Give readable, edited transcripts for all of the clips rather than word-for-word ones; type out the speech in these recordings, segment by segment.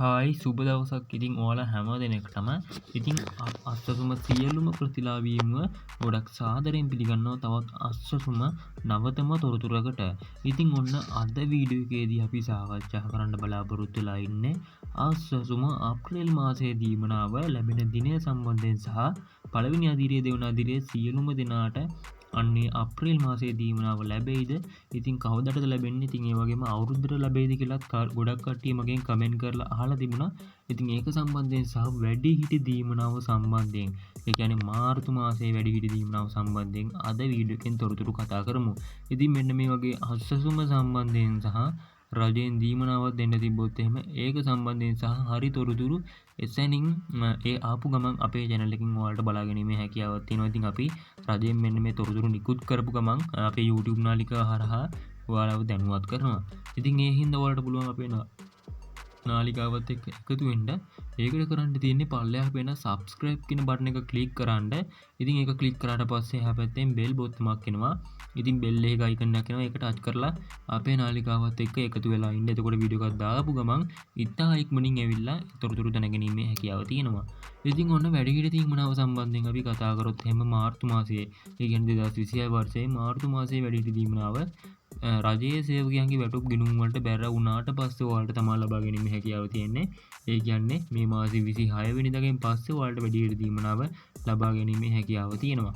Hi, සුබ දවසක් ඉතින් ඔයාලා හැම දෙනෙක්ටම. ඉතින් අස්වසුම සියලුම ප්‍රතිලාභීන්ව ගොඩක් සාදරයෙන් පිළිගන්නවා තවත් අස්වසුම නවතම තොරතුරකට. ඉතින් ඔන්න අද වීඩියෝ එකේදී අපි සාකච්ඡා කරන්න බලාපොරොත්තු වෙලා ඉන්නේ අස්වසුම අප්‍රේල් මාසයේ දීමනාව ලැබෙන දිනය සම්බන්ධයෙන් සහ පළවෙනි අදිරිය, දෙවන අදිරිය සියලුම දෙනාට අන්නේ අප්‍රේල් මාසයේ දීමනාව ලැබෙයිද, ඉතින් කවදටද ලැබෙන්නේ, ඉතින් ඒ වගේම අවුරුද්දට ලැබෙයිද කියලාත් ගොඩක් කට්ටිය මගෙන් කමෙන්ට් කරලා අහලා තිබුණා. ඉතින් ඒක සම්බන්ධයෙන් සහ වැඩිහිටි දීමනාව සම්බන්ධයෙන්, ඒ කියන්නේ මාර්තු මාසයේ වැඩිහිටි දීමනාව සම්බන්ධයෙන් අද වීඩියෝ එකෙන් තොරතුරු කතා කරමු. ඉතින් මෙන්න මේ වගේ අස්වසුම සම්බන්ධයෙන් සහ රජයෙන් දීමනාවක් දෙන්න තිබ්බොත් එහෙම ඒක සම්බන්ධයෙන් සහ හරි තොරතුරු එසැනින් ඒ ආපු ගමන් අපේ චැනල් එකකින් ඔයාලට බලා ගැනීමේ හැකියාවක් තියෙනවා. ඉතින් අපි රජයෙන් මෙන්න මේ තොරතුරු නිකුත් කරපු ගමන් අපේ YouTube නාලිකාව හරහා ඔයාලව දැනුවත් කරනවා. ඉතින් ඒ හින්දා ඔයාලට පුළුවන් අපේ නාලිකාවත් එක්ක එකතු වෙන්න. ඒකට කරන්න තියෙන්නේ පල්ලෙහා පේන subscribe කියන බටන් එක ක්ලික් කරන්න. ඉතින් ඒක ක්ලික් කරාට පස්සේ එහා පැත්තෙන් බෙල් බොත්තමක් එනවා. ඉතින් බෙල් එකේ අයිකන් එකක් එනවා. ඒක ටච් කරලා අපේ නාලිකාවත් එක්ක එකතු වෙලා ඉන්න. එතකොට වීඩියෝ එකක් දාපු ගමන් ඉතා ඉක්මනින් ඇවිල්ලා තොරතුරු දැනගැනීමේ හැකියාව තියෙනවා. ඉතින් ඔන්න වැඩිහිටි දීමනාව සම්බන්ධයෙන් අපි කතා කරොත් එහෙම මාර්තු මාසයේ, ඒ කියන්නේ 2026 වර්ෂයේ මාර්තු මාසයේ වැඩිහිටි දීමනාව රජයේ සේවකයන්ගේ වැටුප් ගිණුම් වලට බැර වුණාට පස්සේ ඔයාලට තමා ලබා ගැනීමේ හැකියාව තියෙන්නේ. ඒ කියන්නේ මේ මාසේ 26 වෙනිදාගෙන් පස්සේ ඔයාලට වැඩිහිටි දීමනාව ලබා ගැනීමේ හැකියාව තියෙනවා.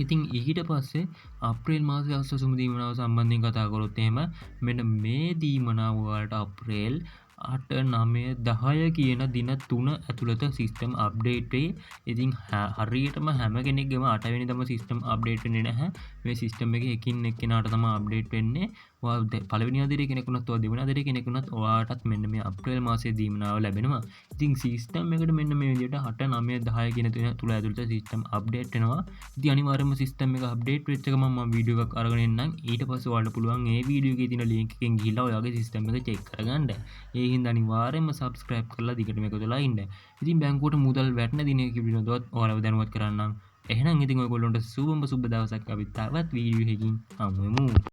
ඉතින් ඊට පස්සේ අප්‍රේල් මාසයේ අස්වසුම දීමනාව සම්බන්ධයෙන් කතා කරොත් එහෙම මෙන්න මේ දීමනාව ඔයාලට අප්‍රේල් 8, 9, 10 කියන දින තුන ඇතුළත සිස්ටම් අප්ඩේට් වෙයි. ඉතින් හරියටම හැම කෙනෙක්ගේම 8 වෙනිදාම සිස්ටම් අප්ඩේට් වෙන්නේ නැහැ. මේ සිස්ටම් එකේ එකින් එක්කෙනාට තමයි අප්ඩේට් වෙන්නේ. ඔයා පළවෙනි අදිරිය කෙනෙක් වුණත්, ඔයා දෙවෙනි අදිරිය කෙනෙක් වුණත් ඔයාටත් මෙන්න මේ අප්‍රේල් මාසයේ දීමනාව ලැබෙනවා. ඉතින් සිස්ටම් එකට මෙන්න මේ විදිහට 8, 9, 10 කියන තුන ඇතුළත සිස්ටම් අප්ඩේට් වෙනවා. ඉතින් අනිවාර්යයෙන්ම සිස්ටම් එක අප්ඩේට් වෙච්ච ගමන් මම වීඩියෝ එකක් අරගෙන එන්නම්. ඊට පස්සේ ඔයාලට පුළුවන් ඒ වීඩියෝ එකේ තියෙන ලින්ක් එකෙන් ගිහිල්ලා ඔයාගේ සිස්ටම් එක චෙක් කරගන්න. ඒ හින්දා අනිවාර්යයෙන්ම සබ්ස්ක්‍රයිබ් කරලා දිගටම එකතු වෙලා ඉන්න. ඉතින් බැංකුවට මුදල් වැටෙන දිනය පිළිබඳවත් ඔයාලව දැනුවත් කරන්නම්. එහෙනම් ඉතින් ඔයගොල්ලන්ට සුබම සුබ දවසක්. අපි තවත් වීඩියෝ එකකින් හමු වෙමු.